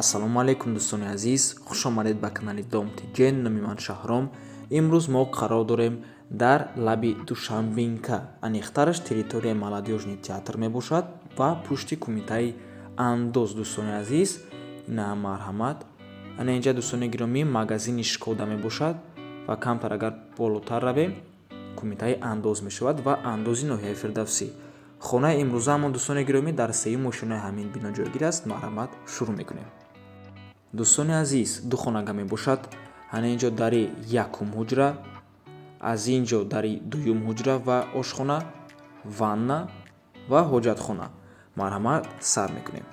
Ассалому алайкум, дӯстони азиз, хуш омадед ба канали Дом Тиҷен. Номи ман Шаҳром. Имрӯз мо қарор дорем дар лаби Душанбинка, аниқтараш территорияи Молодёжный театр мебошад ва пушти кумитаи андоз. Дӯстони азиз, ина марҳамат, ана инҷа, дӯстони гиромӣ, магазини Шкода мебошад ва камтар агар болотар равем, кумитаи андоз мешавад ва андози ноҳияи Фирдавсӣ. Хонаи имрӯзаамон, дӯстони гиромӣ, дар сеюм ошёнаи ҳамин бино ҷойгир аст. Марҳамат, шурӯъ мекунем. Дӯстони азиз, ду хонага мебошад. Ана инҷо дари якум ҳуҷра, аз ин ҷо дари дуюм ҳуҷра ва ошхона, ванна ва ҳоҷатхона. Марҳамат, сар мекунем.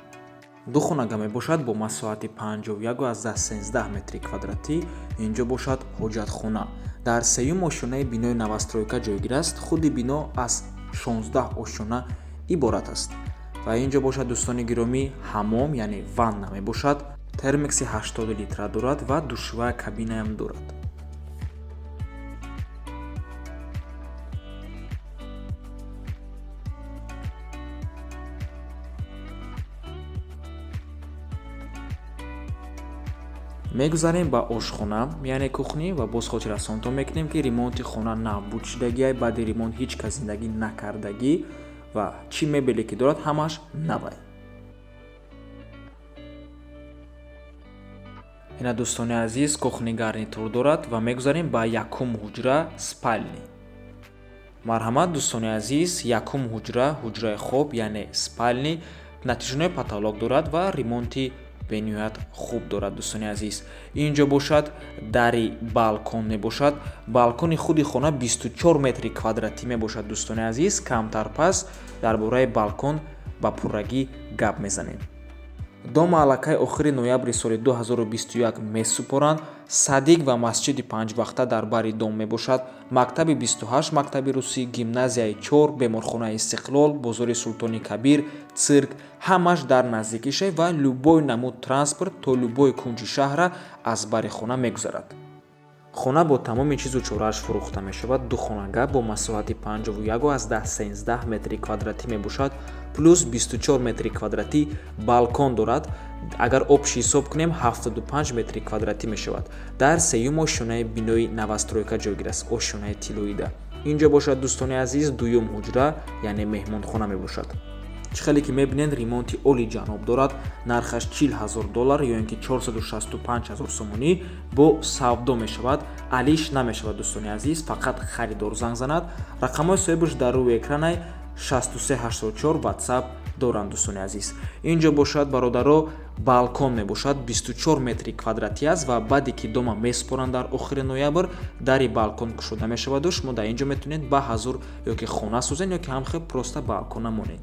Ду хонага мебошад бо масоҳати 51,13 метри квадратӣ. Инҷо бошад ҳоҷатхона. Дар сеюм ошёнаи бинои новостройка ҷойгир аст. Худи бино аз 16 ошёна иборат аст. Ва инҷо бошад, дӯстони гиромӣ, ҳамом, яъне ванна мебошад. Термекси 80 литра дорад ва душевая кабинаам дорад. Мегузарем ба ошхона, яъне кухня, ва боз хотиррасонтон мекунем, ки ремонти хона нав буд шудагиай, баъди ремонт ҳеҷ кас зиндагӣ накардагӣ ва чӣ мебеле ки дорад, ҳамааш навай. Ина, дӯстони азиз, кухонный гарнитур дорад ва мегузарем ба якум ҳуҷра, спальня. Марҳамат, дӯстони азиз, якум ҳуҷра, ҳуҷраи хоб, яъне спальня, натяжной потолок дорад ва ремонти бениҳоят хуб дорад. Дӯстони азиз, ин ҷо бошад дари балкон мебошад. Балкони худи хона 24 метри квадратӣ мебошад. Дӯстони азиз, камтар пас дар бораи балкон ба пуррагӣ гап мезанем. Дома аллакай охири ноябри соли 2021 месупоранд. Садик ва масҷиди панҷвақта дар бари дом мебошад. Мактаби 28, мактаби русӣ, гимназияи 4, беморхонаи Истиқлол, бозори Султони Кабир, цирк ҳамаш дар наздикише ва любой намуд транспорт то любой кунҷи шаҳра аз бари хона мегузарад. Хона бо тамоми чизу чорааш фурӯхта мешавад. Ду хонага бо масоҳати 51,13 метри квадратӣ мебошад, плюс 24 метри квадратӣ балкон дорад. Агар общий ҳисоб кунем, 75 метри квадратӣ мешавад. Дар сеюм ошёнаи бинои новостройка ҷойгир аст, ошёнаи тиллоида. Инҷо бошад, дӯстони азиз, дуюм ҳуҷра, яъне меҳмонхона мебошад. Чӣ хеле ки мебинед, ремонти оли ҷаноб дорад. Нархаш 40 000 доллар ё ин ки 465 ҳазор сомонӣ, бо савдо мешавад, алиш намешавад. Дӯстони азиз, фақат харидор занг занад. Рақамҳои соҳибаш дар рӯи экранай, 6384 Ватсап доранд. Дӯстони азиз, ин ҷо бошад, бародаро, балкон мебошад, 24 метри квадратӣ аст ва баъде ки дома месупоранд дар охири ноябр, дари балкон кушода мешаваду шумо дар ин ҷо метавонед ба ҳазур ё ки хона созед, ё ки ҳамхел просто балкона монед.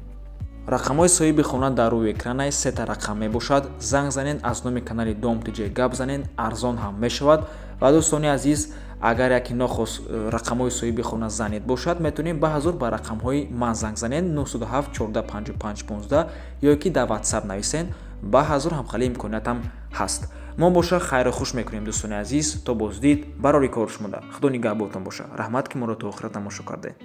Рақамҳои соҳиби хона дар рӯи экранай, сета рақам мебошад. Занг занед, аз номи канали Дом Тиҷе гап занед, арзон ҳам мешавад. Ва, дӯстони азиз, агар яке нохост рақамҳои соҳиби хона занед бошад, метавонед ба ҳазур ба рақамҳои ман занг занед, 907 14 55 15, ё ки дар Ватсап нависед. Ба ҳазур ҳамхели имкониятам ҳаст. Мо боша хайру хуш мекунем, дӯстони азиз, то боздид. Барори кор шумода, Худо нигаҳботон боша. Раҳмат, ки моро то охира тамошо кардед.